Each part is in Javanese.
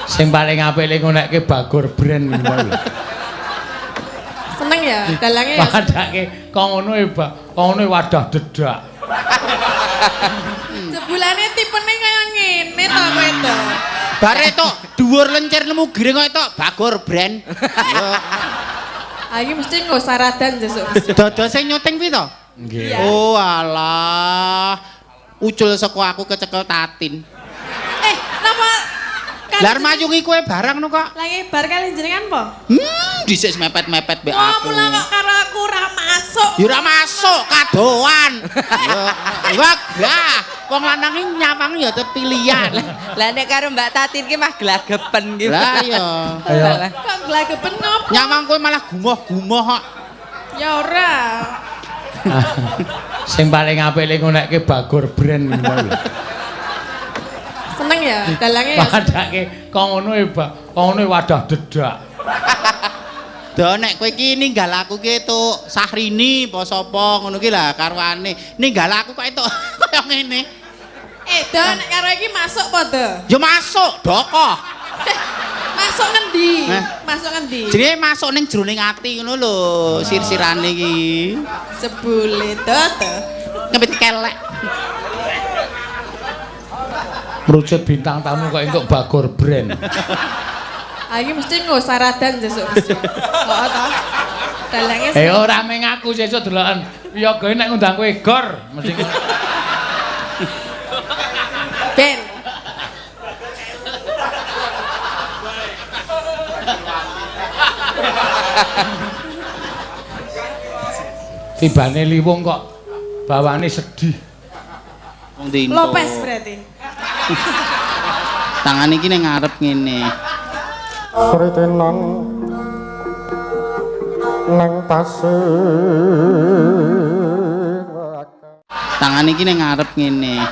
Sing paling apik le ngonekke Bagor Brand ngono lho. Seneng ya dalange ya. Padake kok ngono e, kok ngono wadah dedak. Jebulane tipene kaya ngene to kowe to. Bare tok dhuwur lencer nemu giring kok tok Bagor Brand. Ah iki mesti nggo saradan sesuk. Dodo sing nyuting kuwi to? Nggih. Oh alah. Ucul saka aku kecekel Tatin. Napa? Lah mayungi kowe barang no kok. Lah bar kali jenengan po? Dhisik mepet-mepet mbek aku. Mula kok karo aku ora masuk. Ya ora masuk, kadoan. Wah, gah. Wong lanang iki nyawang ya pilihan. Lah nek karo Mbak Tatin ki mah glagepen ki. Lah iya. Kok glagepen ngopo? Nyawang kowe malah gumoh-gumoh kok. Ya ora. Sing paling apik le ngonekke Bagor Brand ngono lho. Seneng ya dalange ya. Padake kok ngono e, kok ngono wadah dedak. Do nek kowe iki ninggal aku ki entuk Sahrini apa sapa ngono ki lah karwane. Ninggal aku kok entuk kaya ngene. Do nek karo iki masuk apa do? Ya masuk, dokoh. Masuk ngendi? Masuk ngendi? Jenenge masuk ning jroning ati ngono lho, sir-sirane iki. Sebule do to. Ngepit kelek. Merucut bintang tamu kok entuk Bagor Brand. Ah iki mesti nggo saradan sesuk. Heeh ta. Dalange. Ora meng aku sesuk deloken. Yoga nek ngundang kowe gor mesti. Ben. Tibane liwung kok bawane sedih. Wong dino. Lopes berarti. Tangan iki ning ngarep ngene. Kritenan nang pasir. Tangan iki ning ngarep ngene.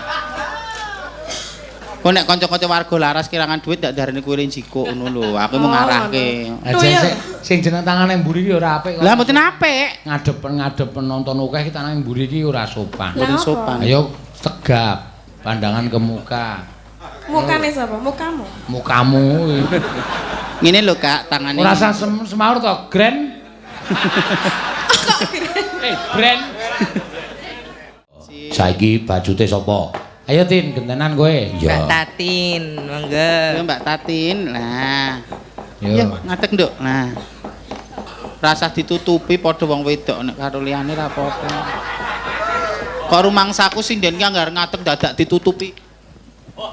Kok nek kanca-kanca warga laras kirangan duit ndak darani kowe njikuk ngono lho. Aku mau ngarahke. Sing jeneng tangane mburi iki ora apik kok. Lah mboten apik. Ngadep-ngadep penonton akeh iki tangane mburi iki ora sopan. Mboten sopan. Ayo tegap, pandangan ke muka. Mukane sapa? Mukamu. Mukamu. Ngene lho Kak, tangane. Ora usah semaur to, Grand. Kok Grand? Brand. Saiki bajute sapa? Ayo Tin, gentenan kowe. Mbak Tatin, monggo. Ya Mbak Tatin. Lah. Ya ngadeg, Nduk. Nah. Rasah ditutupi padha wong wedok nek karo liyane ra apa-apa. Kok rumangsaku sinden ki anggar ngadeg dadak ditutupi.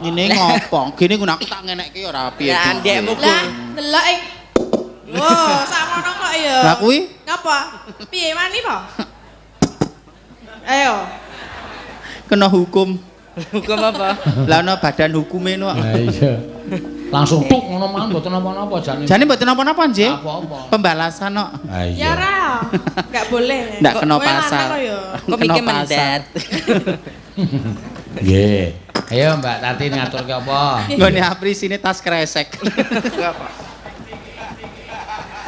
Ngene ngopo? Gene ngono aku tak ngenekke ora piye. Lah ndekmu lah delok ing. Wo, sakmono kok ya. Lah kuwi ngapa? Piye wani po? Ayo. Kena hukum. Hukum apa? Lah ana badan hukume no. Lah iya. Langsung tuk ngono mawon mboten napa-napa jane. Jane mboten napa-napa nggih. Apa-apa. Pembalasan kok. Ya ora. Enggak boleh. Ndak kena pasal. Kok mikir mendat. Nggih. Ayo Mbak Tatin ngaturke apa? Nggone aprisine tas kresek.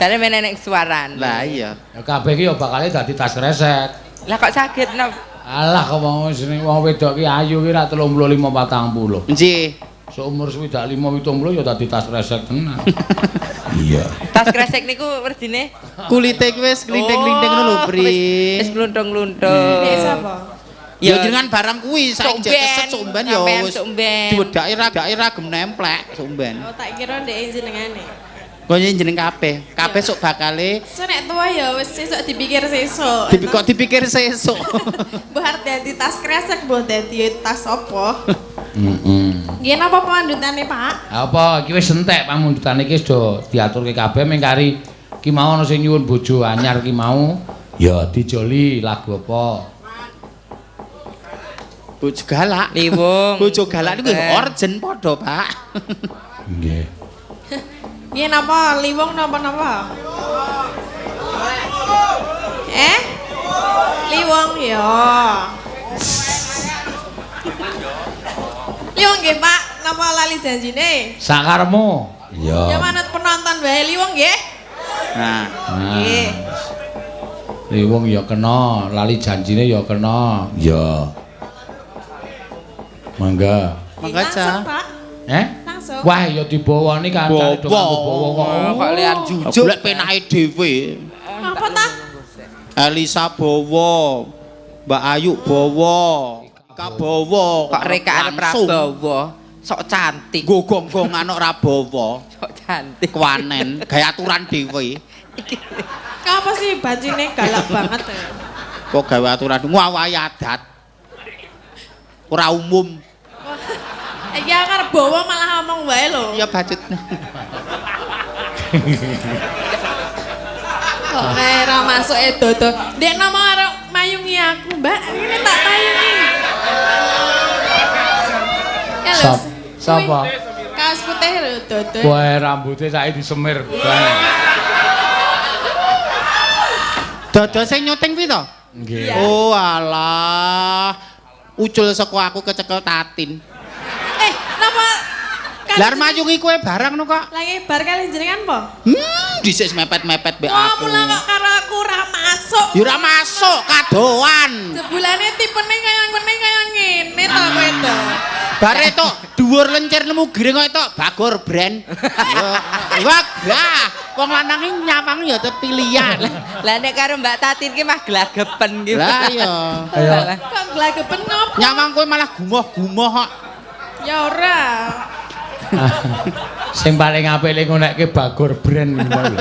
Dale men enek suaran. Lah iya. Ya kabeh iki ya bakale dadi tas kresek. Lah kok saged napa? Alah kok wong jeneng wong wedok ki ayu ki ra 35 40. Nggih. Seumur 65 70 ya dadi tas kresek tenan. Iya. Tas kresek niku werdine kulite ki wis klinting-klinting ngono lho, Pri. Wis gluntung-gluntung. Nek sapa? Ya jenengan barang kuwi saiki jek keset sumben ya wis diwedhake ra gem nemplek sumben. Oh tak kira ndek jenengane. Kok jeneng kabeh. Kabeh sok bakale. Sok nek tuwa ya wis sesuk dipikir sesuk. Kok dipikir sesuk. Mbah arep dadi tas kresek, mbah dadi tas apa? Heeh. Nggih napa pamundhutane, Pak? Apa iki wis entek pamundhutane iki wis do diaturke kabeh ming kari ki mau ana sing nyuwun bojo anyar ki mau ya dijoli lagu apa? Bojo galak. Liwung. Bojo galak niku orjen padha, Pak. Nggih. Nggih napa liwung napa-napa? Liwung ya. Liwung nggih, Pak. Napa lali janjine? Sakaremu. Iya. Ya manut penonton wae liwung nggih. Nah, nggih. Liwung ya kena, lali janjine ya kena. Iya. Mangga. Mangga, Cah. Langsung, Pak. masuk. Wah, ya dibawani kancane do nganggo bawa kok. Kok lian jujuk lek penake dhewe. Apa ta? Elisa bawa, Mbak Ayu bawa, Ika bawa. Kok rekaan Prabowo. Sok cantik. Nggo gong-gongan kok ra bawa. Sok cantik. Kewanen, gawe aturan dhewe. Apa sih bacine galak banget ya? Kok gawe aturan ngawahi adat. Ora umum. Iki aku arep bawa malah ngomong wae lho. Ya bacut. Kok kae ra masuk e dodo. Ndek nomo arep mayungi aku, Mbak. Ngene tak mayungi. Ya lho. Sapa? Kaos putih lho dodo. Wah, rambutnya saiki disemir bae. Dodo sing nyuting kuwi to? Nggih. Oh alah. Ucul saka aku kecekel Tatin. Napa? Lah mayungi kowe barang no kok. Lah nggih bar kali jenengan po? Dhisik mepet-mepet mbek aku. Mula kok karo aku ora masuk. Ya ora masuk, kadoan. Jebulane tipene kaya ngene kaya ngene to kowe to. Bare tok dhuwur lencir nemu giring kok tok Bagor brand. Wah, gah. Wong lanang iki nyawang ya pilihan. Lah nek karo Mbak Tatin ki mah glagepen ki. Lah iya. Ayo. Kok glagepen ngopo? Nyawang kowe malah gumoh-gumoh kok. Ya ora. Sing paling apik lek ngonekke Bagor brand iki mau lho.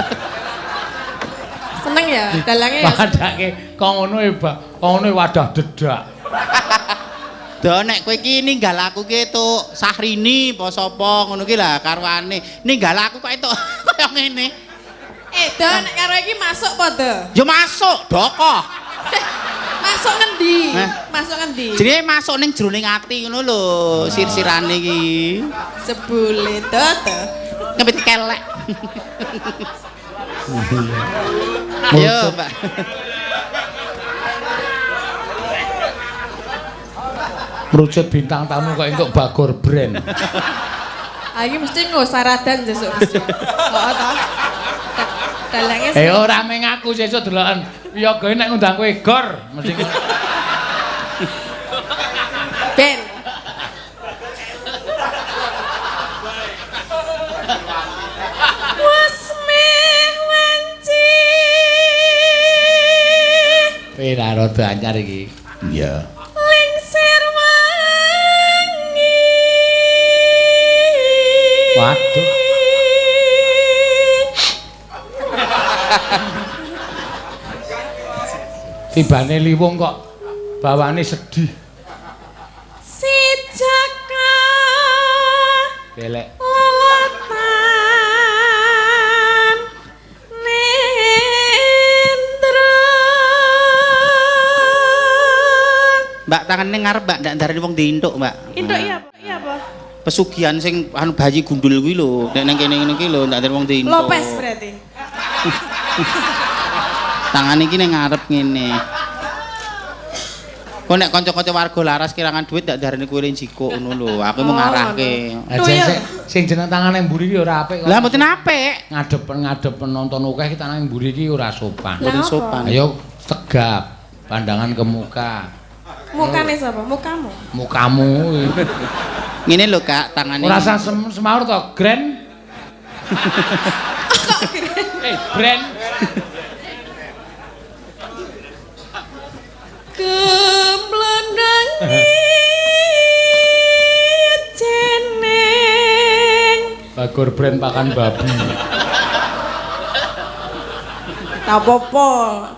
Seneng ya dalange ya. Padake kok ngono e, kok ngono wadah dedak. Do nek kowe iki ninggal aku ki entuk Sahrini apa sapa ngono ki lah karwane. Ninggal aku kok entuk kaya ngene. Do nek karo iki masuk apa do? Ya masuk, dokoh. Masuk ngendi? Masuk ngendi? Jenenge masuk ning jroning ati ngono lho, sir-sirane iki. Sebule to to. Ngepit kelek. Ayo, Mbak. Merucut bintang tamu kok entuk Bagor brand. Ah iki mesti nggo saradan sesuk. Heeh ta. Dalange. Ora meng aku sesuk deloken. Wiyaga nek ngundang kowe gor mesti. Ben. Wasmeh wanci. Pira rada anyar iki. Iya. Lingsir wangi. Waduh. Tibane liwung kok bawane sedih. Si jaka belek lelatan nendra. Mbak tangane ngarep Mbak ndak ndarani wong dientuk Mbak. Entuk iya apa? Iya apa? Pesugihan sing anu bayi gundul kuwi lho, nek nang kene ngene iki lho ndak ndarani wong dientuk. Lopez berarti. Tangan iki ning ngarep ngene. Kok nek kanca-kanca warga laras kirangan duit ndak darani kowe njikuk ngono lho. Aku mau ngarahke. Sing jeneng tangane mburi iki ora apik kok. Lah mboten apik. Ngadep-ngadep penonton akeh iki tangane mburi iki ora sopan. Mboten sopan. Ayo tegap, pandangan ke muka. Mukane sapa? Mukamu. Mukamu. Ngene lho Kak, tangane. Ora usah semaur to, Grand. Kok Grand? Brand. Gemblondang jeneng Bagor brand pakan babi. Tak apa-apa,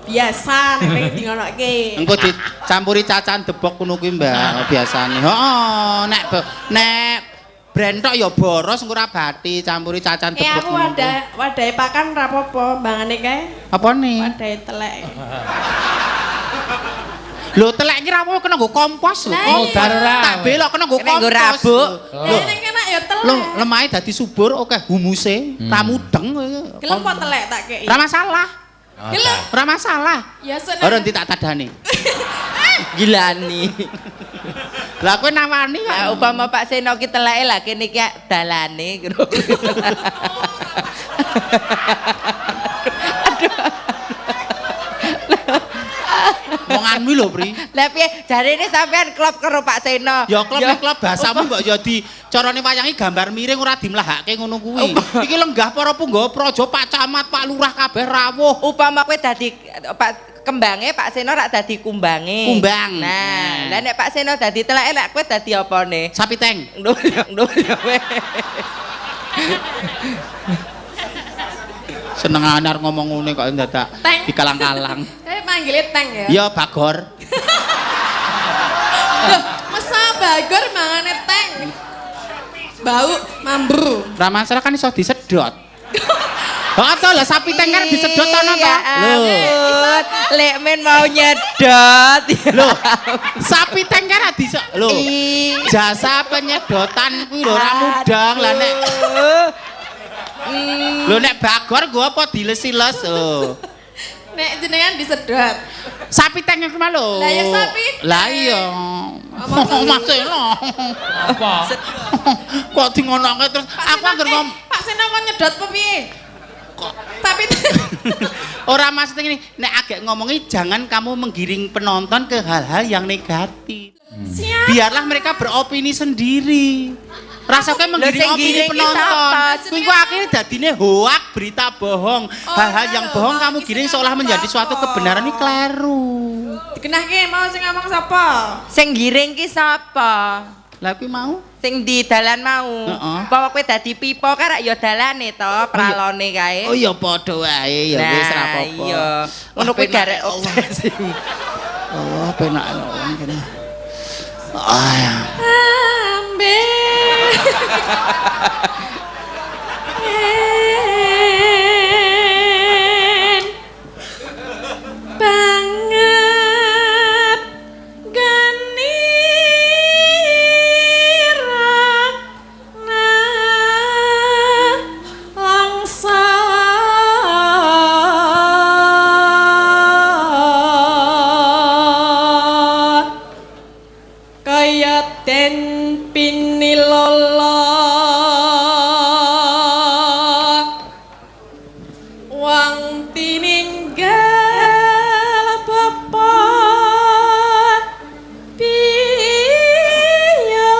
biasa nek pengen dingonokke. Engko dicampuri cacan debok ngono kuwi, Mbak, biasane. Heeh, nek nek brand tok ya boros engko ora bati, campuri cacan debok. Aku wadah wadahe pakan ora apa-apa, mbangane kae. Apane? Wadahe telek. Lho telek iki ra apa kena nggo kompos lho. Modar ora. Tak belok kena nggo kompos. Kena nggo rabuk. Lho ning kena ya telek. Lho lemahe dadi subur akeh humuse, ra mudeng. Gelem apa telek tak kei? Ra masalah. Gelem. Ora masalah. Ya seneng. Ora nanti tak tadane. Gilani. Lah kowe nawani kok. Lah upama Pak Seno ki teleke lah kene iki dalane. Aduh. Omonganmu iki lho, Pri. Lah piye jarene sampean klop karo Pak Seno. Ya klop nek klop bahasamu mbok ya di carane wayangi gambar miring ora dimlahake ngono kuwi. Iki lenggah para punggawa praja, Pak Camat, Pak Lurah kabeh rawuh. Upama kowe dadi Pak kembange, Pak Seno rak dadi kumbange. Kumbang. Nah, lah nek Pak Seno dadi teleke lek kowe dadi apane? Sapi teng. Lho, lho kowe. Senengane arep ngomong ngene kok dadak dikalang-kalang. Tapi panggile Teng ya. Ya Bagor. Loh, masa Bagor mangane Teng? Bau mambu. Ra masalah kan iso disedot. Oh, to lah sapi teng kan disedot ana to. Lho. Lek men mau nyedot. Lho, sapi teng kan disedot. Lho. Jasa penyedotan kuwi lho ora mudeng lah nek. Lho nek Bagor gua apa dilesi-les lho. Nek jenengan disedot. Sapi teng iku lho. Lah ya sapi. Lah iya. Mas Seno. Apa? Kok di ngonoke terus aku anggere ngomong Pak Seno kon nyedot apa piye? Kok sapi ora maksudnya ngene, nek agek ngomongi jangan kamu menggiring penonton ke hal-hal yang negatif. Siap. Biarlah mereka beropini sendiri. Rasanya menggiring opini penonton. Kuwi kok akhirnya dadine hoak, berita bohong. Hal-hal yang bohong kamu giring seolah menjadi suatu kebenaran ini kleru. Dikenahke mau sing ngomong sapa? Sing giring ki sapa? Lah kuwi mau sing di dalan mau. Umpama kowe dadi pipa kan rak ya dalane to, pralone kae. Oh iya padha wae ya wis ra apa-apa. Iya. Ngono kuwi garek obsesi. Allah penak wong kene. Ah. Ambe. Banget ganira na langsa kaya den pinilala wang tininggal bapa piya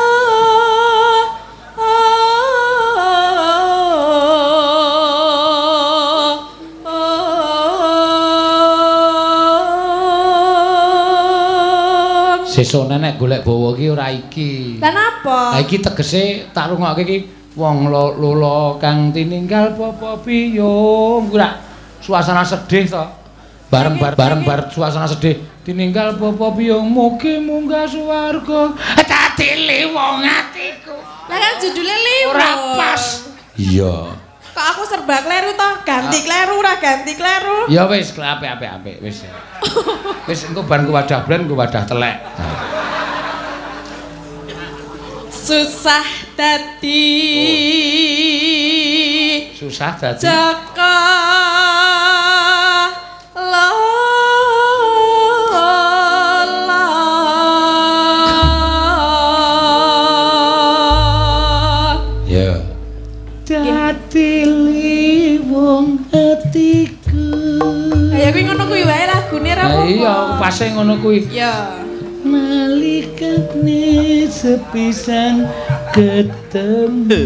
Sesone nek golek bawa iki ora iki. Lah napa? Lah iki tegese tak rungokke iki wong lolo kang tininggal bapa piyung. Kuwi rak suasana sedih to. Bareng bareng suasana sedih tininggal bapa piyung mugi munggah swarga. Dadi liwung atiku. Lah kan judule liwung. Ora pas. Iya. Kok aku serba kleru toh? Ganti kleru ora ganti kleru. Ya wis, apik-apik wis. Wis engko bar nggo wadah blen nggo wadah telek. Susah dadi. Susah dadi. Jaka lala. Ya. Dadi liwung atiku. Ya kuwi ngono kuwi wae lagune ra apa-apa. Iya, pase ngono kuwi. Ya. Nalikane sepisan ketemu.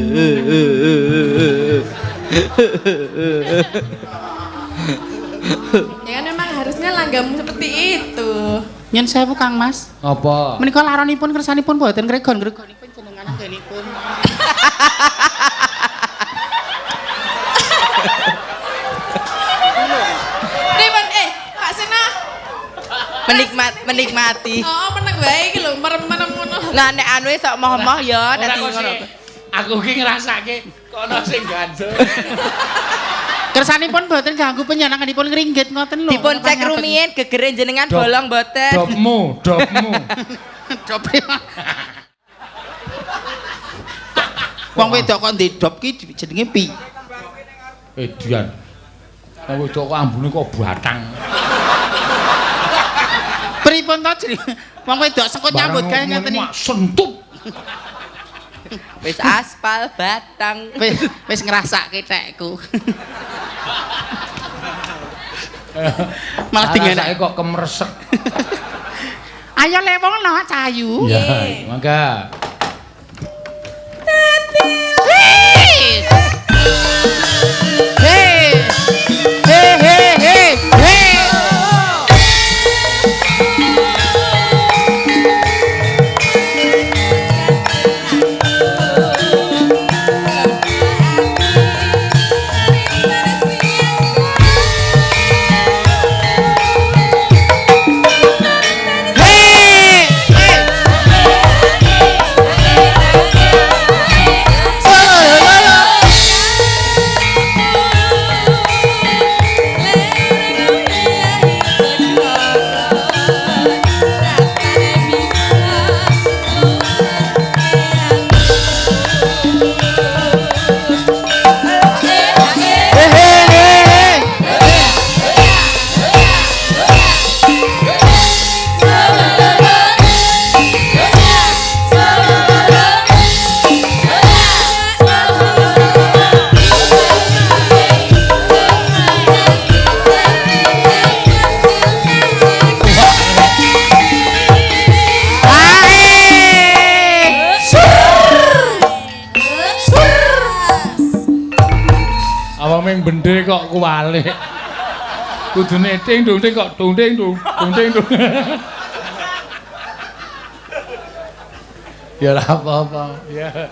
Ya kan memang harusnya langgamu seperti itu. Nyen sewu Kang Mas. Apa? Menika laronipun kersanipun boten ngregon-ngregonipun jenengan anggenipun. Pripun Pak Sena menikmati. Oh, meneng wae iki lho, merem-merem ngono. Nah nek anu sok moh-moh ya dadi ngono. Aku ki ngrasake kok ana sing gandul. Kersanipun boten ganggu panjenenganipun ngringgit ngoten lho. Dipun cek rumiyin gegere jenengan bolong boten. Dopmu, dopmu. Dop. Wong wedok kok ndek dop ki jenenge pi. Edian. Wong wedok kok ambune kok batang. Pripun to jenenge? Wong wedok sekut nyambut gawe ngeten iki. Sentup. Wis aspal batang. Wis ngrasake tekku. Malah dingenake kok kemresek. Ayo lewong no Cahayu. Iya, mangga. Hei. Hei hei hei hei. Bende kok kuwalik. Kudune ting dung ting kok dung ting dung dung ting dung. Ya ora apa-apa. Ya.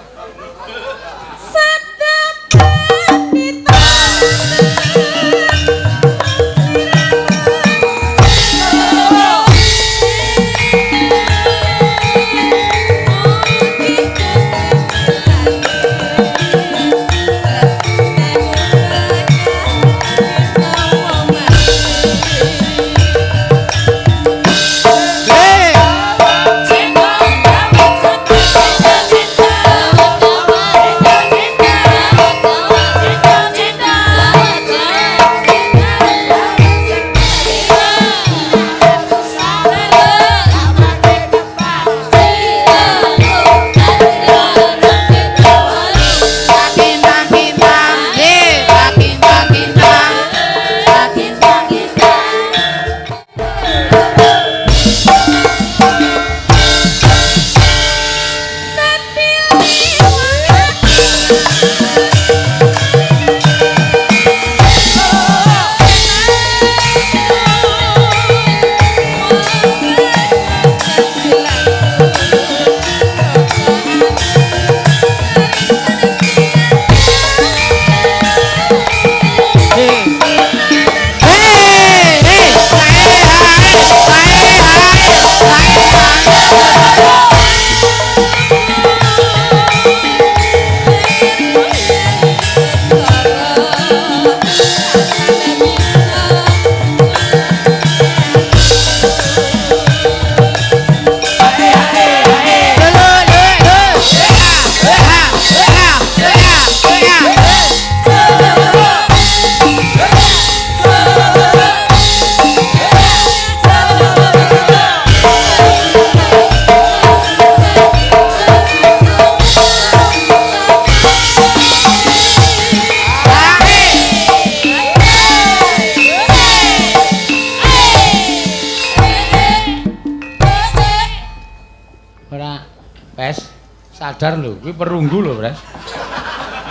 Sadar lho, kuwi perunggu lho, Pres.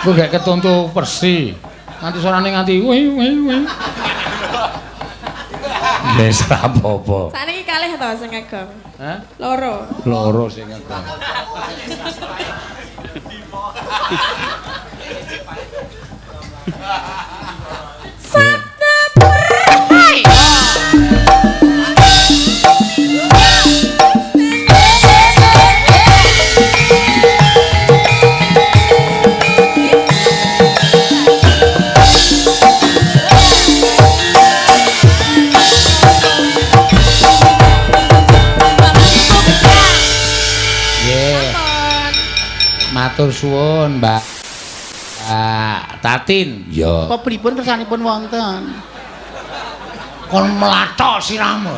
Kuwi gak ketonto persi. Nganti suarane nganti wih wih wih. Wis ora apa-apa. Sakniki kalih to sing ngagem. Hah? Loro. Loro sing ngagem. Matur suwun, Mbak Tatin. Ya. Kok pripun kersanipun wonten? Kon mlathok siramu.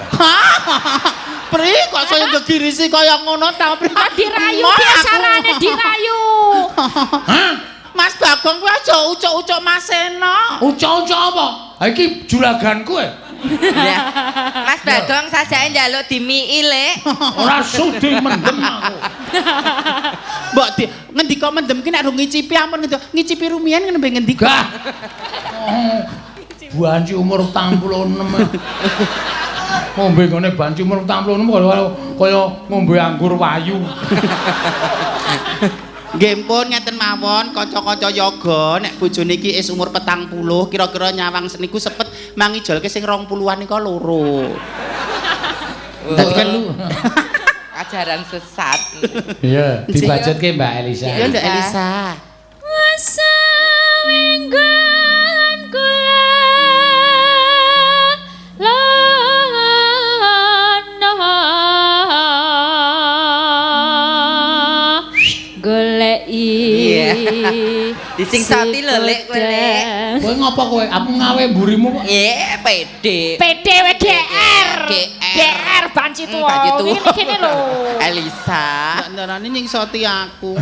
Pri kok saya gegirisi kaya ngono ta pri? Dirayu biasane dirayu. Hah? Mas Bagong kuwi aja ucuk-ucuk Mas Seno. Ucuk-ucuk apa? Ha iki juraganku e. Ya. Mas Bagong sajake njaluk dimiki, Lek. Ora sudi mendem aku. Mbok di ngendika mendem ki nek rung ngicipi ampun ngendika ngicipi rumiyin nembe ngendika. Gah. Banci umur 46. Ngombe ngene banci umur 46 kaya ngombe anggur wayu. Nggih pun ngeten mawon kanca-kanca yoga nek bojone iki wis umur 40 kira-kira nyawang niku sepet mangijolke sing 20-an nika loro. Dadi kan lu ajaran sesat. Iya, dibacutke Mbak Elisa. Iya Mbak Elisa. Wasawenggon kula lono goleki. Disingsati lho Lek kowe Lek. Kowe ngopo kowe? Aku ngawe mburimu kok. Iya, PD. PD we GR. GR banci tuwa. Ngene kene lho. Elisa. Ndak ndarani nyingsoti aku.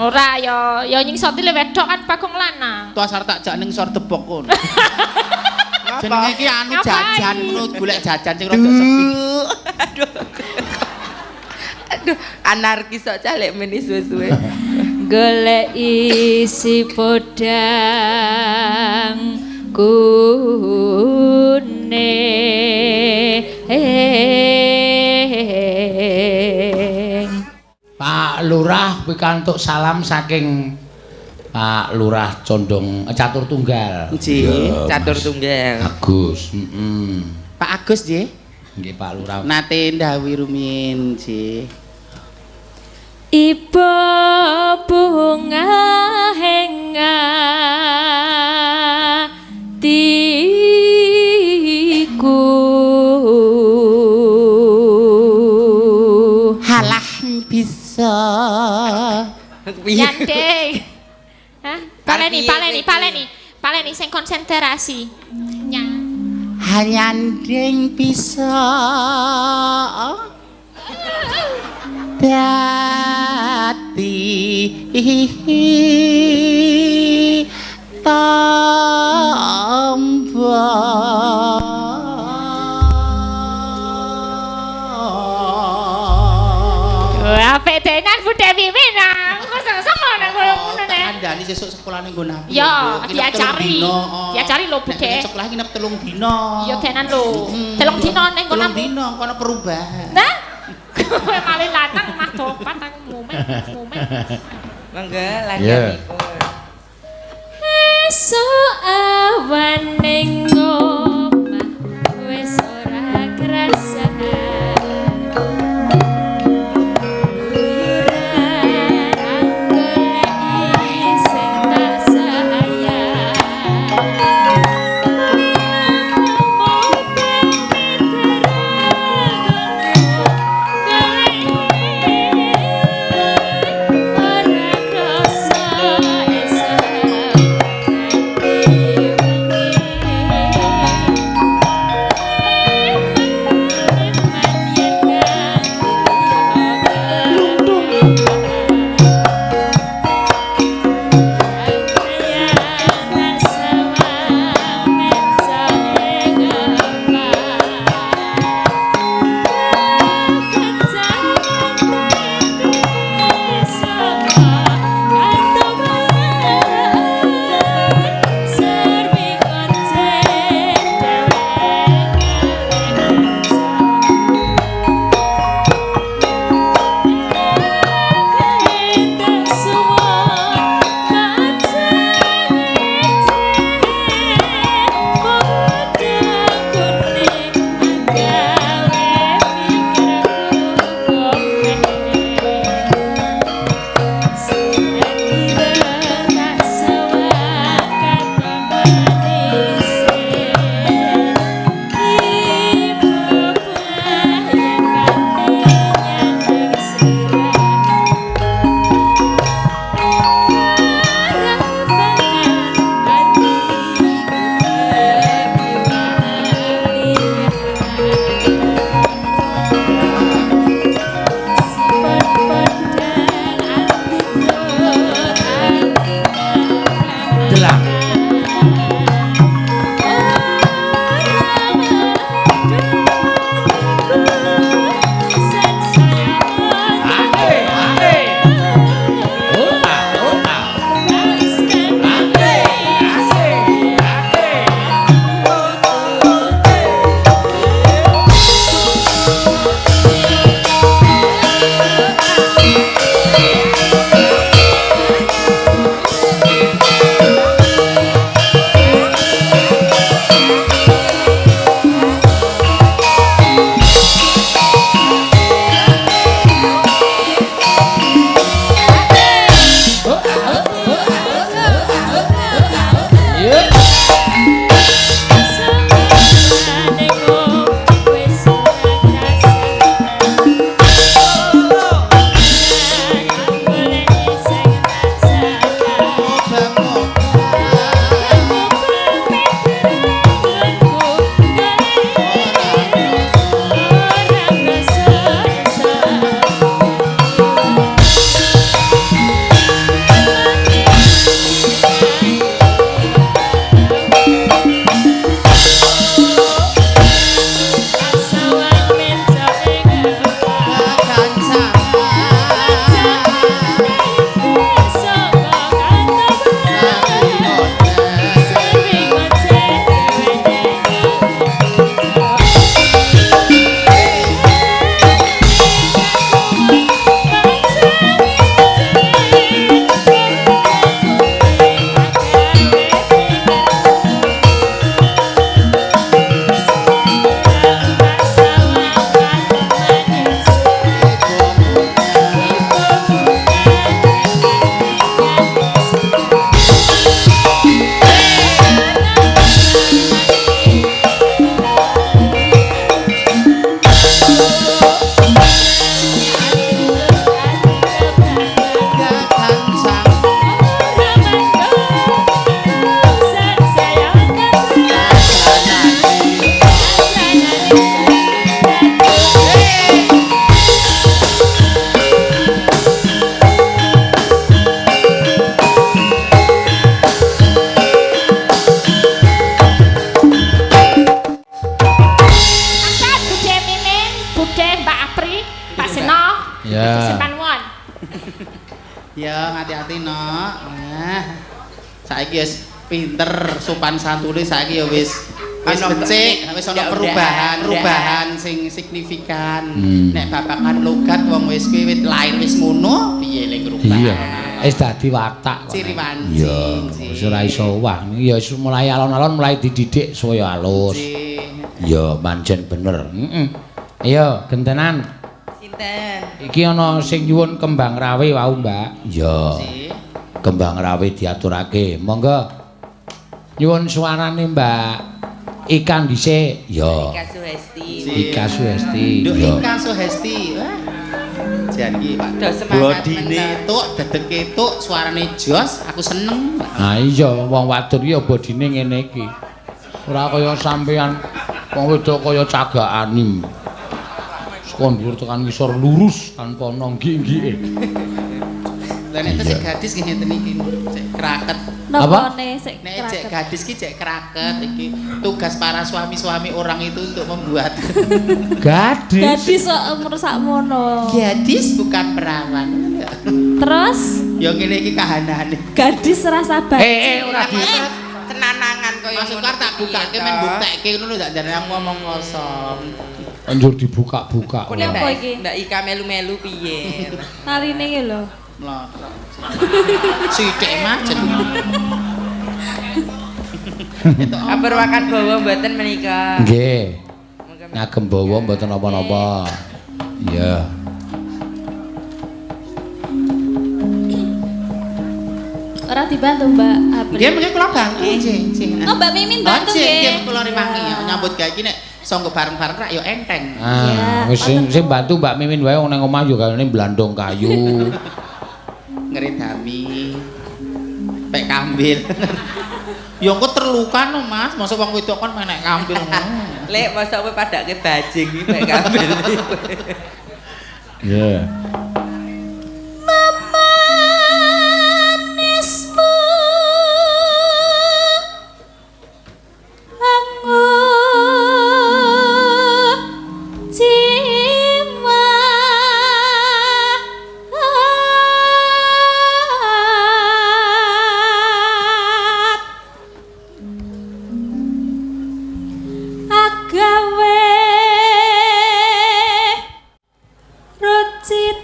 Ora ya, ya nyingsoti le wedok kan Bagong lanang. Tuasar tak jak ning sor debok kono. Jenenge iki anu jajan ngono golek jajan sing rada sepi. Aduh. Aduh, anarkis kok calek meni suwe-suwe. Golek isi podang kuning. Pak Lurah pikantuk salam saking Pak Lurah Condong Catur Tunggal. Nggih, Catur Tunggal. Agus, heeh. Pak Agus nggih. Nggih Pak Lurah. Nate ndhawuhi rumiyin nggih. Ibu bunga henga tiku. Halah bisa. Nyandeng. Hah? Paleni, paleni, paleni. Paleni sing konsentrasi. Nyang. Hanyandeng bisa. Dadi tamba. Apik tenan Bu Dewi Winang. Kok seneng nang koyo ngono nek. Kandhani sesuk sekolahane nggon aku. Ya, diajari. Diajari lho Bu Dek. Sekolah nginep 3 dina. Iya tenan lho. 3 dina ning kono. 3 dina kono perubahan. Nah. Kowe malih lanang mah topat aku mumet, mumet. Monggo lanjutipun. Esuk awan ning omah wis ora kerasa. Ya, hati-hati, Nok. Nah. Saiki wis pinter sopan santune saiki ya wis wis becik, wis ana perubahan sing signifikan. Nek babakan logat wong wis kuwi wis lahir wis ngono, piye le ngrubah. Iya. Wis dadi watak kok. Ciri wanci. Iya, wis ora iso owah. Ya wis mulai alon-alon mulai dididik supaya halus. Ya, pancen bener. Heeh. Ayo, gentenan. Sinten? Iki ana sing nyuwun kembang rawe wau, Mbak. Iya. Kembang rawe diaturake. Monggo. Nyuwun suarane, Mbak. Ika dhisik. Ya. Ika Suhesti. Ika Suhesti. Nduk Ika Suhesti. Jan iki, Pak. Bodine tuk, dedeke tuk, suarane jos, aku seneng. Ha iya, wong wadon iki ya bodine ngene iki. Ora kaya sampean wong wedok kaya cagakane. Saka dhuwur tekan ngisor lurus tanpa ana nggik-nggike. Lah nek sik gadis nggih ngeten iki, cek kraket. Apa? Nek cek gadis ki cek kraket iki tugas para suami-suami orang itu untuk membuat gadis. Gadis kok umur sakmono. Gadis bukan perawan. Terus ya ngene iki kahanane. Gadis rasa baci. Ora di tenanangan kaya ngono. Maksud tak bukake men buktekke ngono lho tak jarane aku ngomong kosong. Anjur dibuka-buka. Apa iki? Mbak Ika melu-melu piye? Taline iki lho. Mlotrok. Sithik majen. Aperwakan bawa mboten menika. Nggih. Ngagem bawa mboten napa-napa. Iya. Ora dibantu Mbak Apri. Nggih, mengke kula bantu. Nggih, nggih. Oh, Mbak Mimin bantu nggih. Nggih, kula rewangi ya nyambut gawe iki nek sanggo bareng-bareng rak ya enteng. Ah, wis sing bantu Mbak Mimin wae wong nang omah yo kalene blandong kayu. Ngredami. Pek kambil. Ya engko terluka no Mas, mosok wong wedok kon menek kambil ngono. Lek mosok kowe padake bajing iki pek kambil. Iya. Memanismu anggo jimat agawe rucitenggale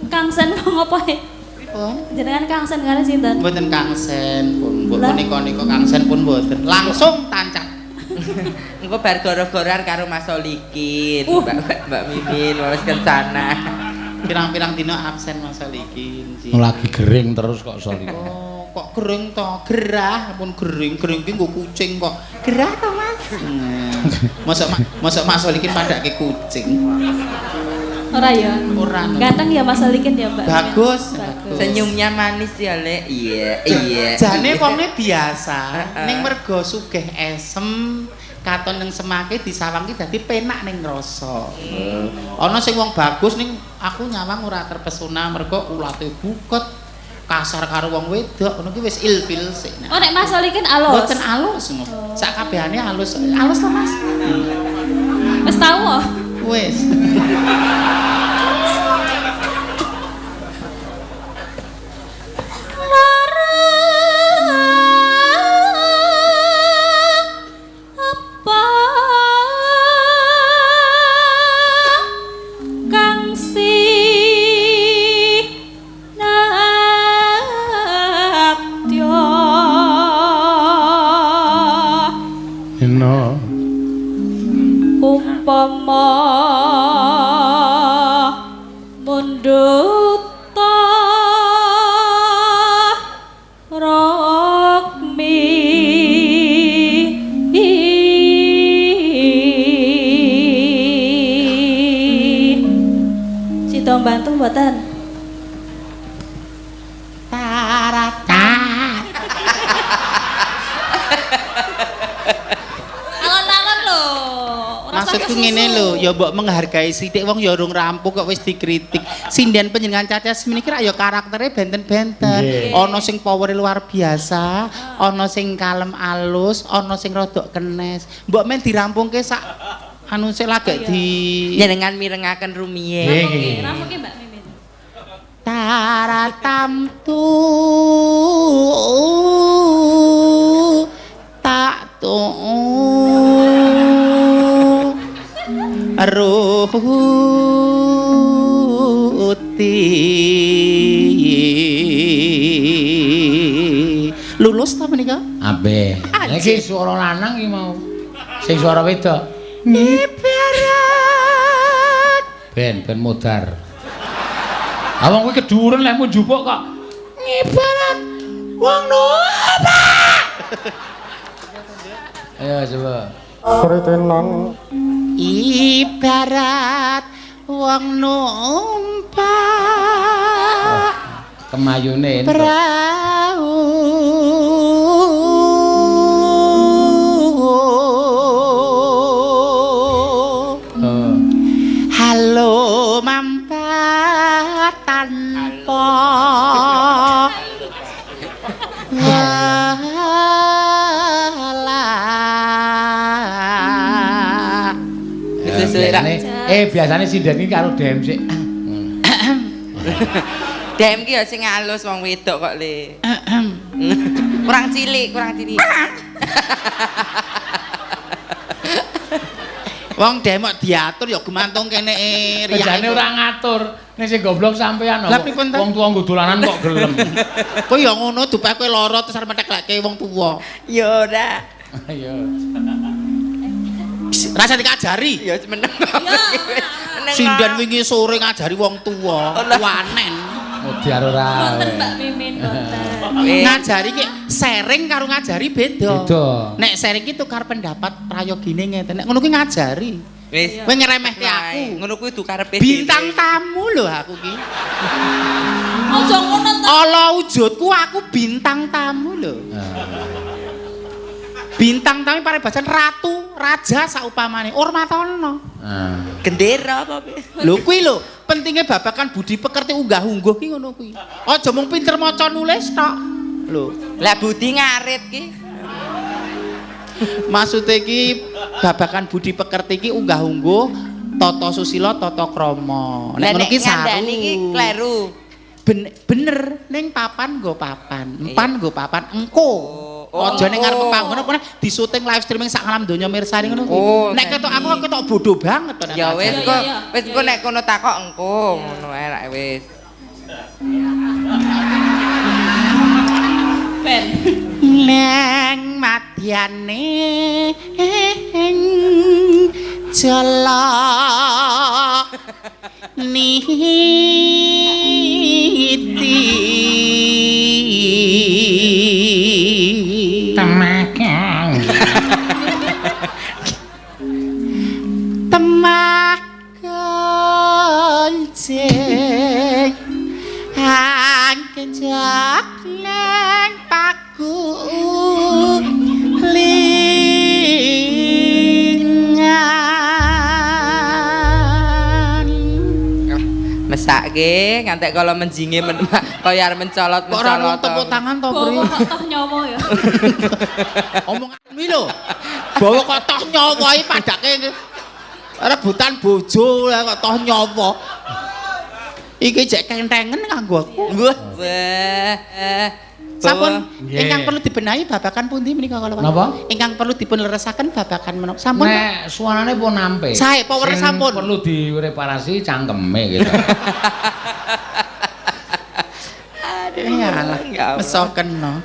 Kangsen wong apa e? Pripun? Jenengan Kangsen karo sinten? Mboten Kangsen pun, mbok punika-nika Kangsen pun mboten. Langsung tancap. Engko bar goro-goran karo Mas Solikin, Mbak Mimin wis kencana. Pirang-pirang dina absen Mas Solikin. Lagi gering terus kok Solikin. Oh, kok gering to? Gerah, pun gering. Gering ki nggo kucing kok. Gerah to, Mas? Mosok Mas Solikin padake kucing. Ora ya? Ora. Ganteng ya Mas Solikin ya, Mbak. Bagus. Senyumnya manis ya, Lek. Iya, iya. Jane wonge biasa, ning mergo sugih esem, katon ning semake disawang ki dadi penak ning rasa. Ana sing wong bagus ning aku nyawang ora terpesona mergo ulate buket, kasar karo wong wedok, ngono ki wis ilfil sik. Oh, nek Mas Solikin alus. Mboten alus ngono. Sak kabehane alus. Alus to, Mas? Wis tau kok. Wis. Umpama mundhuta rukmi sida mbantu mboten? Tarata. Alon-alon lho. Maksudku ngene lho, ya mbok menghargai sithik wong ya urung rampung kok wis dikritik. Sinden panjenengan Caca semene iki rak ya karaktere benten-benten. Ana sing powere luar biasa, ana sing kalem alus, ana sing rodok kenes. Mbok men dirampungke sak anu sik lagek di jenengan mirengaken rumiyin. Nggih. Rampungke Mbak Mimin. Taratamtu tak tu ruti. Lulus ta menika? Abe. Iki suara lanang iki mau. Sing suara wedok. Ibarat ben modar. Ah wong kuwi keduren lek mu njupuk kok ngibarat wong numpak. Ayo coba. Sritinan ibarat wong numpak kemayune entuk prau halo mampat tanpa Biasane sinden iki karo DM sik. DM ki ya sing alus wong wedok kok le. Kurang cilik, kurang cilik. Wong DM kok diatur ya gumantung kene riya. Jane ora ngatur. Nek sing goblok sampean kok. Wong tuwa nggo dolanan kok gelem. Kowe ya ngono dupeh kowe lara terus arep metekleke wong tuwa. Ya ora. Ayo. Rasa dikajari. Ya meneng. Sinden wingi sore ngajari wong tuwa, wanen. Modar ora. Wonten Mbak Mimin wonten. Ngajari ki sharing karo ngajari beda. Beda. Nek sharing ki tukar pendapat prayogine ngeten. Nek ngono kuwi ngajari. Wis. Kowe ngremehke aku. Ngono kuwi dukarepe bintang tamu lho aku ki. Aja ngono to. Ala wujudku aku bintang tamu lho. Bintang tamu paribasan ratu, raja saupamane hormatono. Gendera apa piye? Lho kuwi lho, pentinge babakan budi pekerti unggah-ungguh ki ngono kuwi. Aja mung pinter maca nulis tok. Lho, lah budi ngarit ki. Maksude ki babakan budi pekerti ki unggah-ungguh, tata susila, tata krama. Nek ngono ki saru. Iki kleru. Bener ning papan nggo papan, empan nggo papan, engko. Aja ning ngarep panggon apa di syuting live streaming sak alam donya mirsani ngono kuwi. Nek ketok aku ketok bodoh banget to nek. Ya wis kok, wis engko nek kono takok engko ngono ae rak wis. Ben. Neng madyane jala niti. Temakang. Temah kencing angkejak neng paku lingan. Mesake ngantek kala menjinge kaya arep mencolot-mencolot. Kok ora tepuk tangan to, Pri? Bawa kok toh nyawa ya. Omongan kuwi lho. Bawa kok toh nyawa iki padake rebutan bojo kok toh nyawa. Iki jek kentengen kanggo aku. Wah. Wah. Sampun ingkang perlu dibenahi babagan pundi menika kala wau? Napa? Ingkang perlu dipun leresaken babagan menapa? Sampun. Nek suarane pun nampe. Sae power sampun. Perlu direparasi cangkeme gitu. Aduh, ya Allah, mesoken no.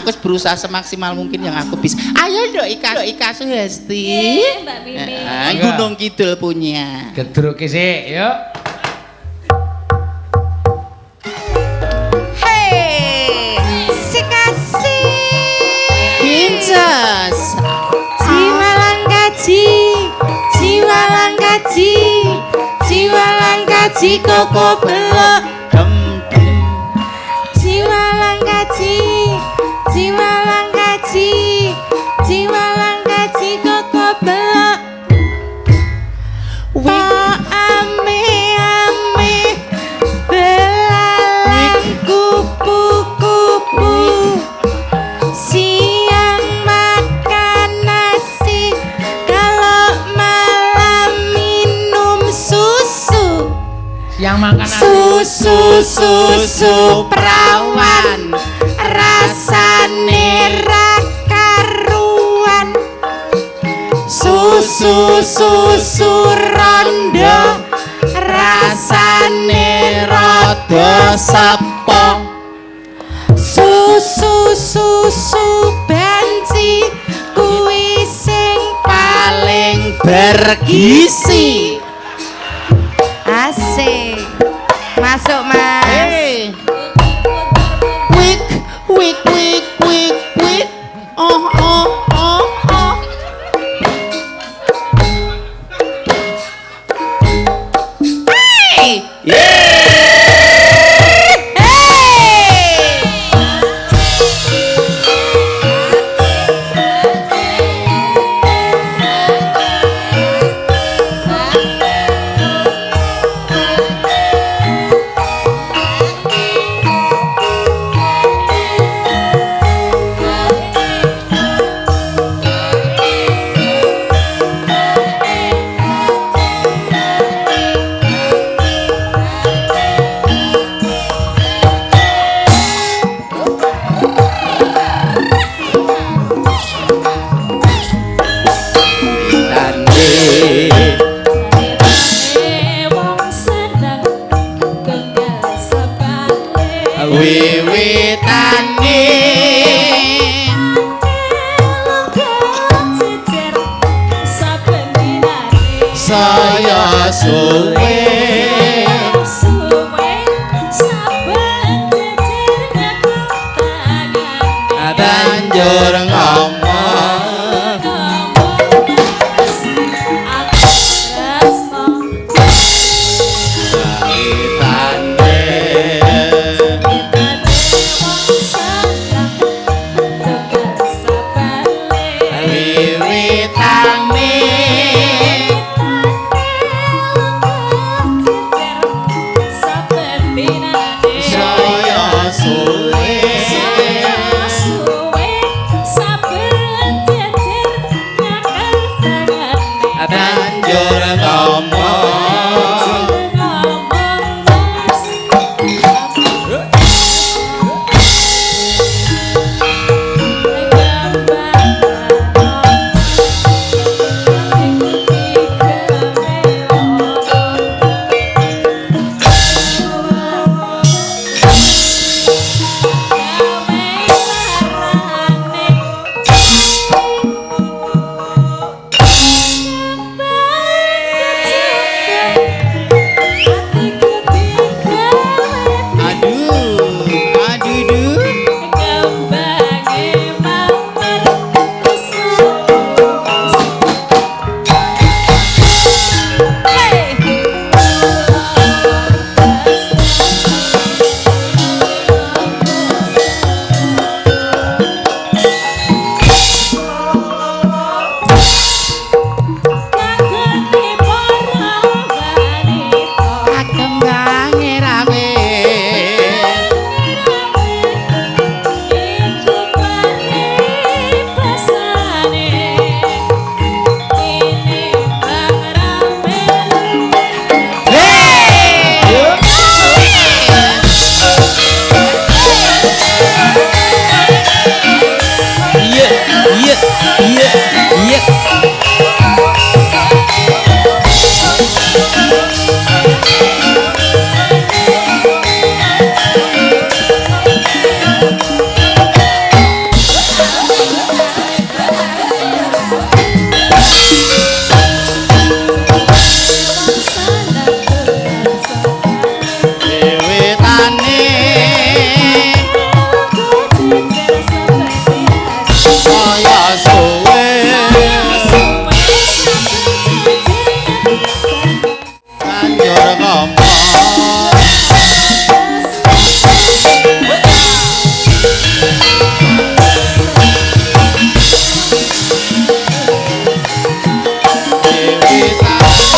Aku berusaha semaksimal mungkin yang aku bisa. Ayo Nduk Ika, Nduk Ika Suhesti. Nggih, Mbak Mimin. Gunung Kidul punya. Gedruke sik, yuk. Princess. Jiwa lan kaji, jiwa lan kaji, jiwa lan kaji koko belok. Jiwa lan kaji, jiwa lan kaji, jiwa lan kaji koko belok. Yang makan aku. Susu susu prawan rasane ra karuan. Susu susu rondo rasane rada sepo. Susu susu banci kuwi sing paling bergizi. Asik. Masuk, Mas. Hey. Wik wik wik wik wik. Oh oh oh oh. Hey. Hey. Wong seneng tunggal sebale. Wiwitane Lunga jejer saben dinane. saya suwe. Suwe saben jejer nyekel tangane. Banjur ngomong Ngomong mas, aku tresno. Wiwitane Witane wong seneng tunggal sebale. Wiwitane saya suwe. Banjur ngomong aduh aduh duh. Kembange rawe Iya, iya, iya, iya. Wiwitane saya suwe. Banjur ngomong Wiwitane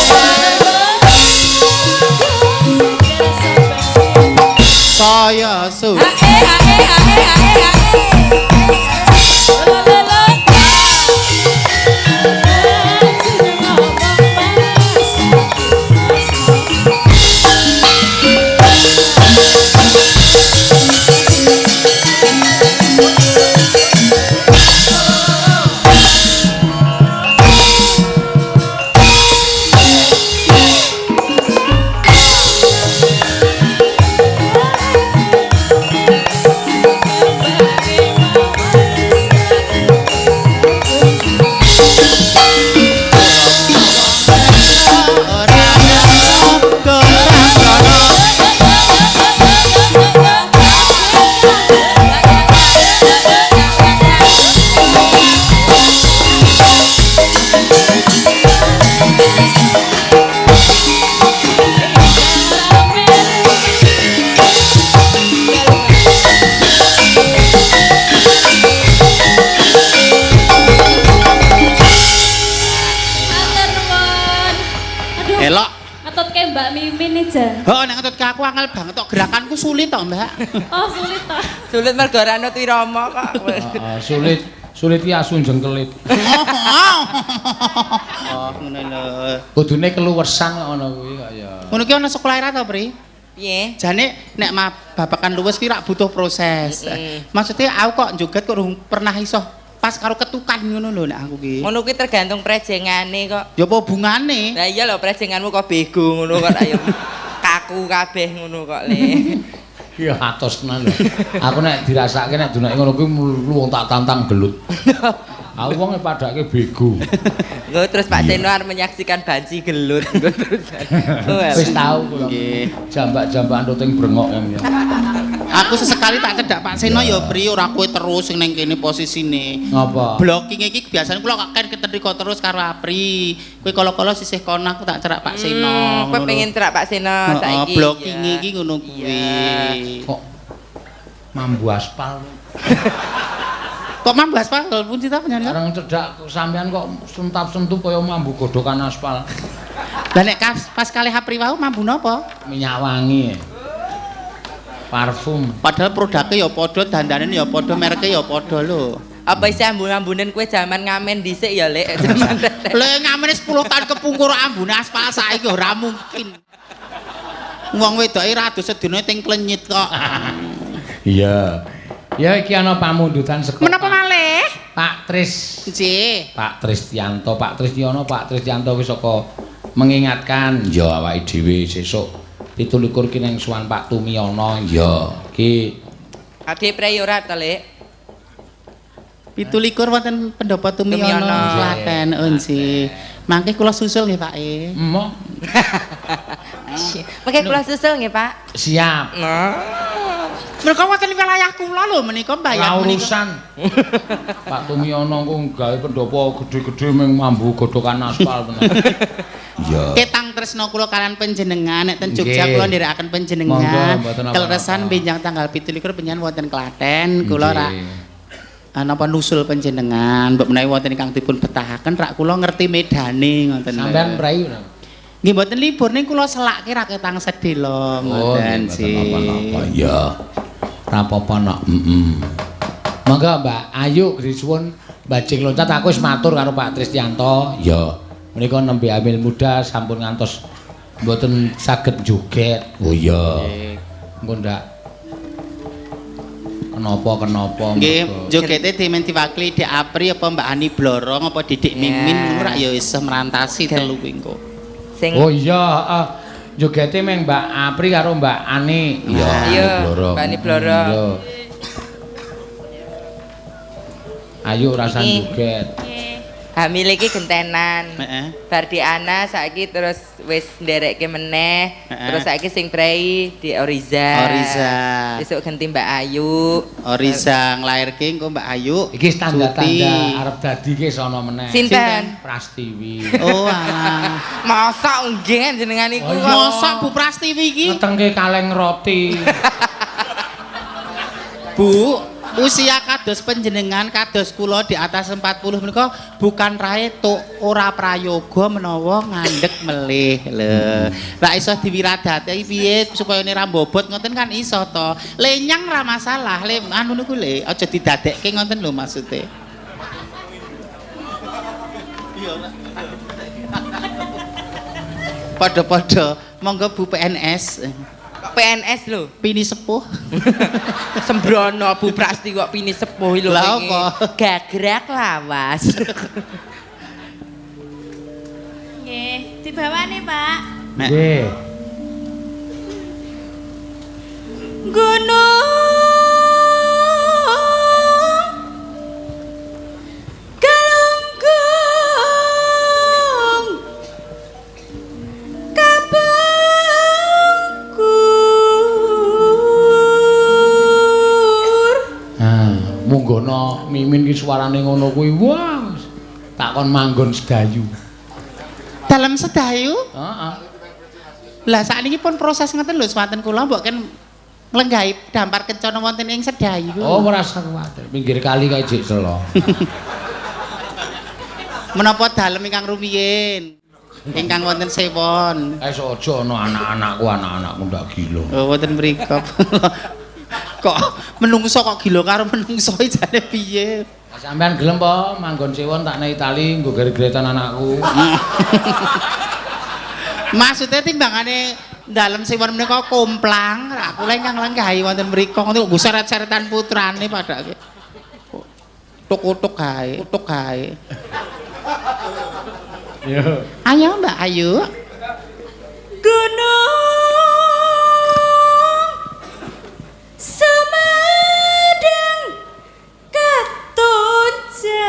saya suwe. Ae, ae, ae, ae, ae. Elok. Ngetutke Mbak Mimin nih, Jan. Oh, nek ngetutke aku angel banget tok gerakanku sulit tok, Mbak. Oh, sulit toh. Sulit mergo ora anut wirama kok. Heeh, sulit. Sulit ki asu jengkelit. Oh, ngono lho. Kudune keluwesan kok ngono kuwi kok ya. Ngono ki ana sekolah ra to, Pri? Piye? Jane nek babakan luwes ki rak butuh proses. Maksudnya aku kok joget kok urung pernah iso pas karo ketukan ngono lho nek aku ki. Ngono kuwi tergantung prejengane kok. Ya apa hubungane? Lah iya lho prejenganmu kok bego ngono kok ayo. Kaku kabeh ngono kok le. Ya atos tenan lho. Aku nek dirasake nek dunake ngono kuwi wong tak tantang gelut. Aku wong padake bego. Nggo terus Pak Seno arep menyaksikan banci gelut nggo terus. Wis tau kula. Nggih. Jambak-jambakan tuting brengok ya. Aku sesekali tak cedak Pak Seno ya Pri, ora kowe terus sing ning kene posisine. Ngapa? Blocking iki biasane kula kok ken ketrika terus karo Apri. Kowe kala-kala sisih kono aku tak cerak Pak Seno. Kowe pengen cerak Pak Seno saiki. Heeh, blocking iki ngono kuwi. Kok mambu aspal. Kok mambu aspal pundi ta panjenengan? Bareng cedak sampean kok sentap-sentup kaya mambu godhokan aspal. Lah nek pas kalih Apri wau mambu napa? Minyak wangi. Parfum. Padahal produknya ya padha, dandane ya padha, merke ya padha lho. Apa isih ambu-ambunen kowe jaman ngamen dhisik ya, Lek? Jaman Le ngamene 10 tahun kepungkur ambune aspal saiki ora mungkin. Wong wedoke ra adus sedina ting klenyit kok. Iya. Ya iki ana pamundutan saka Menapa malih? Pak Tris. Nggih. Pak Tristianto, Pak Tristiono, Pak Tristianto wis saka mengingatkan ya awake dhewe sesuk 27 ki nang suwan Pak Tumiono ya iki. Ade prei ora to, Lek? 27 wonten pendopo Tumiono Klaten. Oh nggih. Mangke kula susul nggih Pak e. Emoh. Mangke kula susul nggih, Pak. Siap. Mereka wonten wilayah kula lho menika mbayar menika. Urusan. Pak Tumiono ku gawe pendopo gedhe-gedhe ming mambu godhokan aspal tenan. Iya. Ketang tresna kula kalian panjenengan nek ten Jogja kula nderekaken panjenengan. Keleresan benjang tanggal 27 panjenengan wonten Klaten kula rak napa nusul panjenengan mbok menawi wonten ingkang dipun betahaken rak kula ngerti medane ngoten. Sampeyan prei ora? Nggih mboten libur ning kula selake rak ketang sedhela ngoten sih. Napa-napa ya. Ora apa-apa nok. Heeh. Monggo Mbak Ayu disuwun bajing loncat aku wis matur karo Pak Tristianto. Ya. Menika nembe hamil muda sampun ngantos mboten saged joget. Oh iya. Engko ndak kenapa-kenapa. Nggih, jogete dimen diwakili Dik Apri apa Mbak Ani Blorong apa Didik Mimin ngono rak ya iso merantasi telu kuwi engko. Oh iya, heeh. Jogete meng Mbak Apri karo Mbak Ani. Iya, Blorong. Mbak Ani Blorong. Ayo rasan joget. Hamil iki gentenan. Heeh. Bar Diana saiki terus wis nderekke meneh. Terus saiki sing prei di Oriza. Oriza. Besok ganti Mbak Ayu. Oriza nglairke engko Mbak Ayu. Iki tanda-tanda arep dadi ki sono meneh. Sinten? Prastiwi. Oh alah. Mosok nggih jenengan iku. Mosok Bu Prastiwi iki ngetengke kaleng roti. Bu, usia kados panjenengan kados kula di atas 40 menika bukan rae tok ora prayoga menawa ngandhek melih lho. Ra iso diwiradate piye supaya ora mbobot ngoten kan iso to. Lenyang ra masalah, le anu niku le aja didadekke ngoten lho maksude. Padha-padha monggo Bu PNS. PNS lho, pini sepuh. Sembrono Bu Prasti kok pini sepuh lho. Lah apa? Gagrak lawas. Nggih, dibawani, Pak. Nggih. Gunung Galunggung Kapungkur. Ah, munggono Mimin ki suarane ngono kuwi. Wah, tak kon manggon sedayu. Dalem sedayu? Heeh. Lah sakniki pun proses ngeten lho swanten kula mbok ken nglenggahi dampar kencana wonten ing sedayu. Oh, ora usah kuwatir. Pinggir kali kae jek selo. Menapa dalem ingkang rumiyin? Ingkang wonten sewon. Eh aja ana anak-anakku, anak-anakku ndak gila. Oh, wonten mriku. Kok menungso kok gila karo menungso jane piye? Sampeyan gelem po manggon sewon tak nek Itali nggo gere-geretan anakku. Maksudnya timbangane dalem sewon menika komplang, aku lha ingkang lenggahi wonten mriku ngono nggo seret-seretan putrane padake. Tuk-tuk kae, tuk kae. Yo. Ayo Mbak Ayu. Gunung Sumedang ketunjang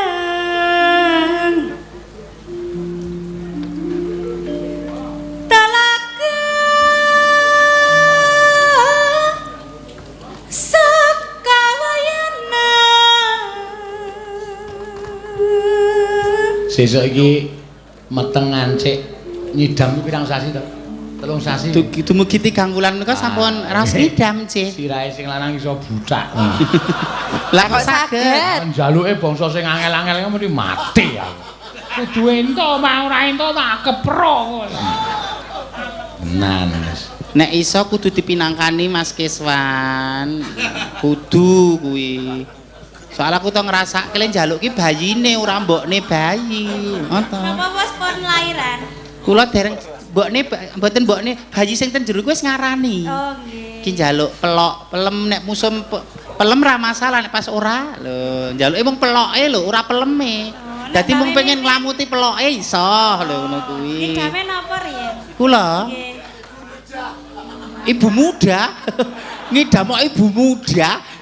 Talaga Sakawayana. Sesuk iki meteng ngancik nyidam ku pirang sasi to? 3 sasi. Dumugi 3 wulan menika sampun raos nyidam, Cih. Sirahe sing lanang iso buthak. Lah kok saged? Njaluke bangsa sing angel-angel mesti mati aku. Kudu ento mah ora ento tak keprok. Tenan wis. Nek iso kudu dipinangkani Mas Keswan. Kudu kuwi. Soal aku to ngrasake le njaluk ki bayine ora mbokne bayi. Ngoten. Napa wis pun lairan? Kula dereng mbokne mboten mbokne bayi sing ten jero kuwi wis ngarani. Oh nggih. Ki njaluk pelok, pelem nek musim pelem ra masalah nek pas ora. Lho, njaluke mung peloke lho, ora peleme. Oh, Dadi mung pengen nglamuti peloke iso lho ngono kuwi. Ngidame napa riyen? Kula? Nggih. Ibu muda. Ngidam kok ibu muda.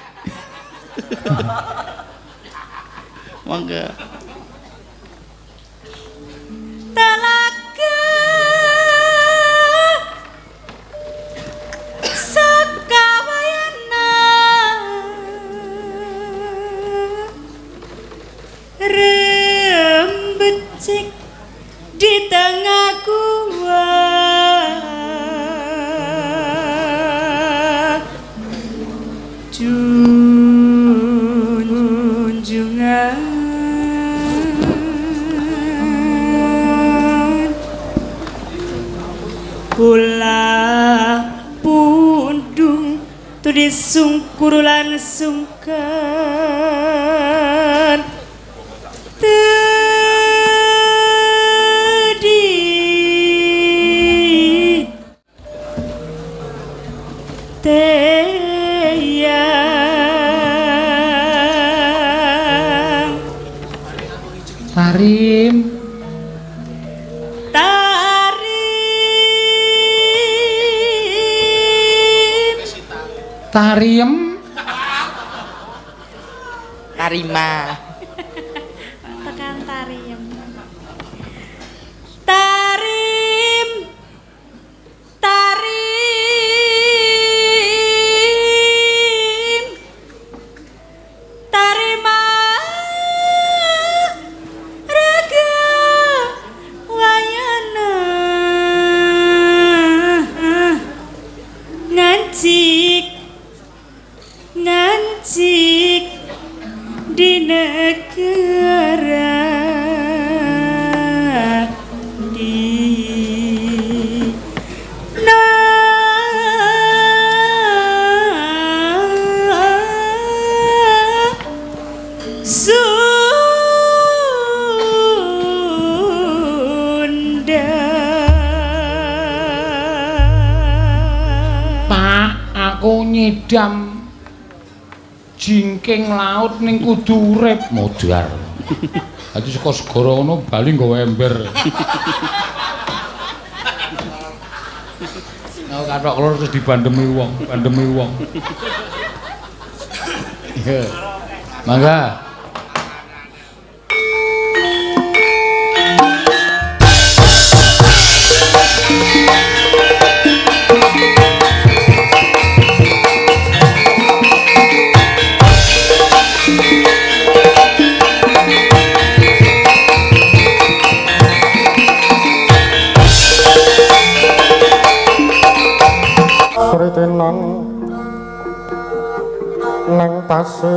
Monggo. Talaga Sakawayana rembecik di tengah gua. Junjungan kula pundung tudi sungkur lan sungkan tedi teyang Tarim tarim tariem Tarima tekan tariem tarim tarim tarima raga wayana ngancik ngancik di negara di Sunda. Pak, aku nyidam jingking laut ning kudu urip modar. Dadi saka segara ngono bali nggawa ember. Nah, kathok loro terus dibandemi wong, bandemi wong. Iya. Mangga. Sritenan nang pasir.